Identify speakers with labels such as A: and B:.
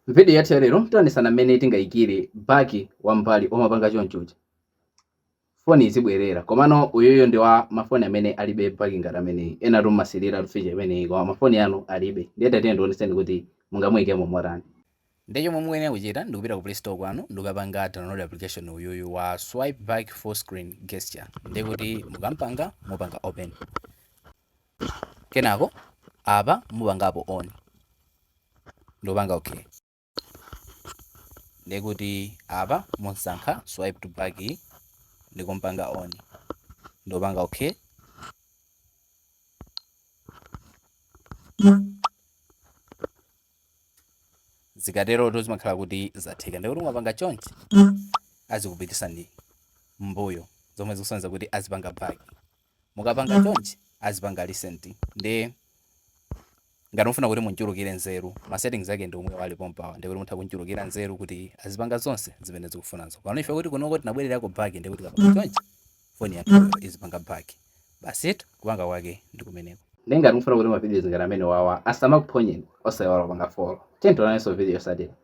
A: Video yathu ya lero tionesana mmene tingayikire back wambali omapanga chonchocha foni izibwerera. Komano uyuyu ndi wa mafoni amene alibe back ngati ameneyi. Ena tumasilira feature imeneyi, koma mafoni anu alibe. Ndiye tatiye ndioneseni kuti mungamuyikemo motani.
B: Ndiye chomwe mukuyenera kuchita ndikupita ku Play Store kwanu ndikukapanga download application uyuyu wa Swipe Back Full Screen Gesture. Ndiye kuti mukampanga, mupanga open, kenako apa mupangapo on ndikupanga okay. Ndiye kuti apa musankha swipe to back ndikumpanga on ndikupanga okay. Zikateroto zimakhala kuti zatheka. Ndikuti mukapanga chonchi azikupitisani mbuyo, zomwe zikusonyeza kuti azipanga back. Mukapanga chonchi azipanga recent. Ndi ngati mufuna kuti munchulukire nzeru, ma settings ake ndi omwe ali pompawa. Ndikuti mutha kunchulukira nzeru kuti azipanga zonse zimene zikufunazo. Pano ife kuti kunoko tinabwererako back, ndikuti kapanga chonchi foni yathuyo izipanga back. Basitu, kupanga kwake ndi kumeneko.
A: Ndi ngati mufuna kuti ma videos ngati amene wawa asamakuphonyeni, osayiwala kupanga follow. Tiye tionanenso video yotsatira.